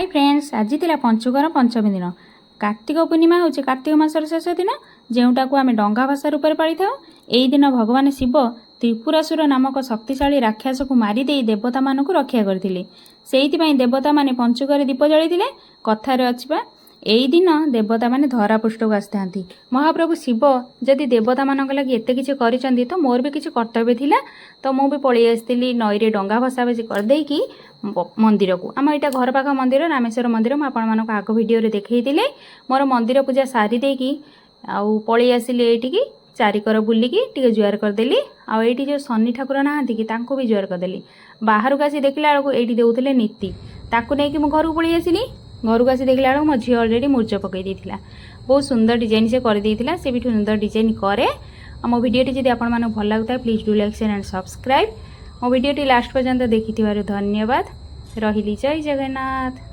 High friends, ଆଜି ଥିଲା ପଞ୍ଚୁକର ପଞ୍ଚମୀ ଦିନ। କାର୍ତ୍ତିକ ପୂର୍ଣ୍ଣିମା ହେଉଛି କାର୍ତ୍ତିକ ମାସର ଶେଷ ଦିନ, ଯେଉଁଟାକୁ ଆମେ ଡଙ୍ଗା ଭସା ରୂପରେ ପାଳିଥାଉ। ଏହି ଦିନ ଭଗବାନ ଶିବ ତ୍ରିପୁରାସୁର ନାମକ ଶକ୍ତିଶାଳୀ ରାକ୍ଷସକୁ ମାରିଦେଇ ଦେବତାମାନଙ୍କୁ ରକ୍ଷା କରିଥିଲେ। ସେଇଥିପାଇଁ ଦେବତାମାନେ ପଞ୍ଚୁକରେ ଦୀପ ଜାଳିଥିଲେ। କଥାରେ ଅଛି ବା, ଏଇ ଦିନ ଦେବତାମାନେ ଧରାପୃଷ୍ଠକୁ ଆସିଥାନ୍ତି। ମହାପ୍ରଭୁ ଶିବ ଯଦି ଦେବତାମାନଙ୍କ ଲାଗି ଏତେ କିଛି କରିଛନ୍ତି, ତ ମୋର ବି କିଛି କର୍ତ୍ତବ୍ୟ ଥିଲା। ତ ମୁଁ ବି ପଳେଇ ଆସିଥିଲି ନଈରେ ଡଙ୍ଗା ଭସାଭସି କରିଦେଇକି ମନ୍ଦିରକୁ। ଆମ ଏଇଟା ଘର ପାଖ ମନ୍ଦିର, ରାମେଶ୍ୱର ମନ୍ଦିର। ମୁଁ ଆପଣମାନଙ୍କୁ ଆଗ ଭିଡ଼ିଓରେ ଦେଖେଇଥିଲି। ମୋର ମନ୍ଦିର ପୂଜା ସାରି ଦେଇକି ଆଉ ପଳେଇ ଆସିଲି ଏଇଠିକି। ଚାରିକର ବୁଲିକି ଟିକେ ଜୁହାର କରିଦେଲି। ଆଉ ଏଇଠି ଯେଉଁ ଶନି ଠାକୁର ନାହାନ୍ତି କି, ତାଙ୍କୁ ବି ଜୁହାର କରିଦେଲି। ବାହାରକୁ ଆସି ଦେଖିଲା ବେଳକୁ ଏଇଠି ଦେଉଥିଲେ ନୀତି। ତାକୁ ନେଇକି ମୁଁ ଘରକୁ ପଳେଇ ଆସିଲି। ଘରକୁ ଆସି ଦେଖିଲା ବେଳକୁ ମୋ ଝିଅ ଅଲରେଡ଼ି ମୁର୍ଜ ପକାଇ ଦେଇଥିଲା। ବହୁତ ସୁନ୍ଦର ଡିଜାଇନ୍ ସେ କରିଦେଇଥିଲା। ସେ ବି ସୁନ୍ଦର ଡିଜାଇନ୍ କରେ। ଆଉ ମୋ ଭିଡ଼ିଓଟି ଯଦି ଆପଣମାନଙ୍କୁ ଭଲ ଲାଗୁଥାଏ, please do like, share and subscribe. ମୋ ଭିଡ଼ିଓଟି ଲାଷ୍ଟ ପର୍ଯ୍ୟନ୍ତ ଦେଖିଥିବାରୁ ଧନ୍ୟବାଦ। ରହିଲି, ଜୟ ଜଗନ୍ନାଥ।